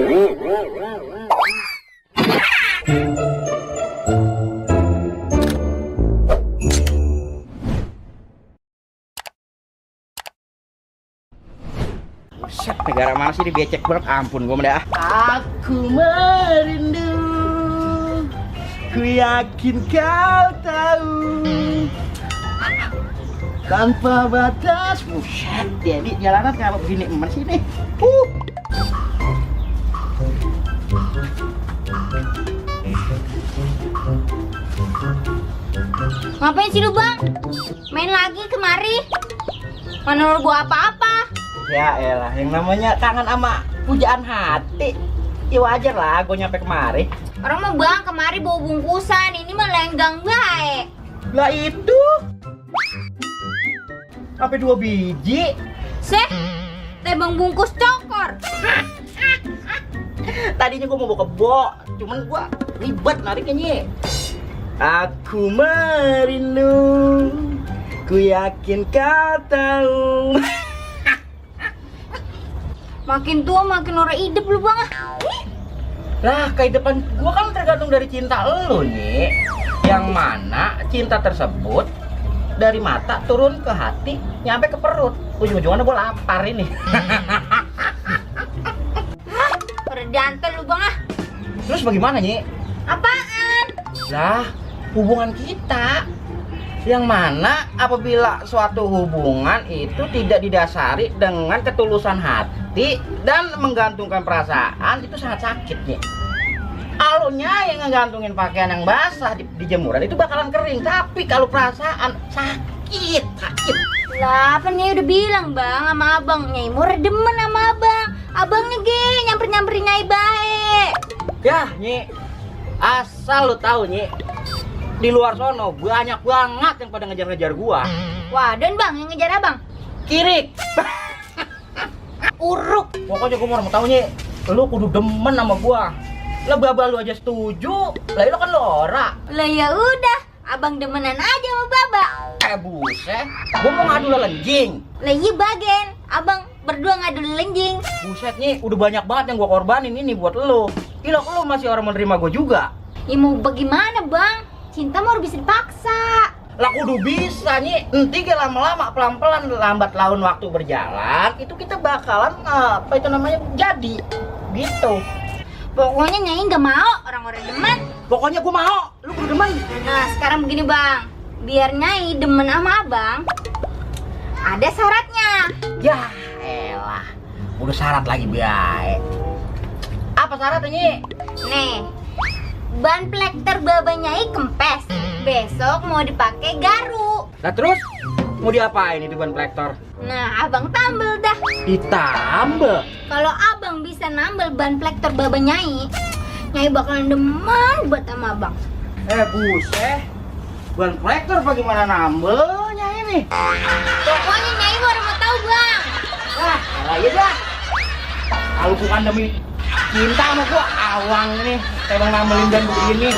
Set, negara mana sih ini becek banget, ampun gua dah. Aku merindu, ku yakin kau tahu, tanpa batas. Buset, jadi jalanan kalau begini emas sih nih. Ngapain sih lu bang? Main lagi kemari? Mana lu gua apa-apa? Ya elah, yang namanya kangen sama pujaan hati. Ya wajar lah, gue nyampe kemari. Orang mau bang kemari bawa bungkusan, ini mah lenggang baik. Lah itu apa 2 biji? Seh, tebang bungkus cokor. Tadinya gue mau bawa kebo, cuman gue ribet nariknya Nyi. Aku merindu, ku yakin kau tahu. Makin tua makin orang hidup lu bang. Lah, kehidupan gua kan tergantung dari cinta lu Nyi. Yang mana cinta tersebut dari mata turun ke hati nyampe ke perut. Ujung-ujungnya gua lapar ini. Pada jantel lu bang ah. Terus bagaimana Nyi? Apaan? Lah, hubungan kita yang mana apabila suatu hubungan itu tidak didasari dengan ketulusan hati dan menggantungkan perasaan, itu sangat sakit Nyi. Alunya yang ngegantungin pakaian yang basah di jemuran itu bakalan kering, tapi kalau perasaan sakit. Lah apa nih udah bilang bang sama abang Nyai mau redemen sama abang. Abangnya nyamperin Nyai baik. Ya Nyi, asal lu tahu Nyi, di luar sono banyak banget yang pada ngejar-ngejar gua. Wah dan bang yang ngejar abang? Kirik. Uruk. Pokoknya gua mau tahu Nyi, lu kudu demen sama gua. Lah baba lu aja setuju. Lah itu kan lu ora. Lah ya udah, abang demenan aja sama baba. Buset, gua mau ngadu lenjing. Lah iya bagen, abang berdua ngadu lenjing. Buset Nyi, udah banyak banget yang gua korbanin ini buat lu. Gila, lu masih orang menerima gua juga. Ya mau bagaimana bang? Cinta mau bisa dipaksa. Lah kudu bisa Nyi. Nanti lama-lama pelan-pelan lambat laun waktu berjalan itu kita bakalan apa itu namanya jadi gitu. Pokoknya Nyai nggak mau orang-orang demen. Pokoknya gua mau, lu kudu demen. Nah sekarang begini bang, biar Nyai demen sama abang, ada syaratnya. Ya elah, udah syarat lagi baik. Apa syaratnya Nyi? Nih, ban plekter baba Nyai kempes. Besok mau dipakai garu. Nah terus mau diapain itu ban plektor? Nah abang tambel dah. Ditambel. Kalau abang bisa nambel ban plektor baba Nyai, Nyai bakalan demen buat sama abang. Buset, ban plektor bagaimana nambelnya ini? Pokoknya Nyai baru mau tahu bang. Wah, ya dah. Kalau bukan demi cinta sama gua, awang nih, emang nambelin dan begini.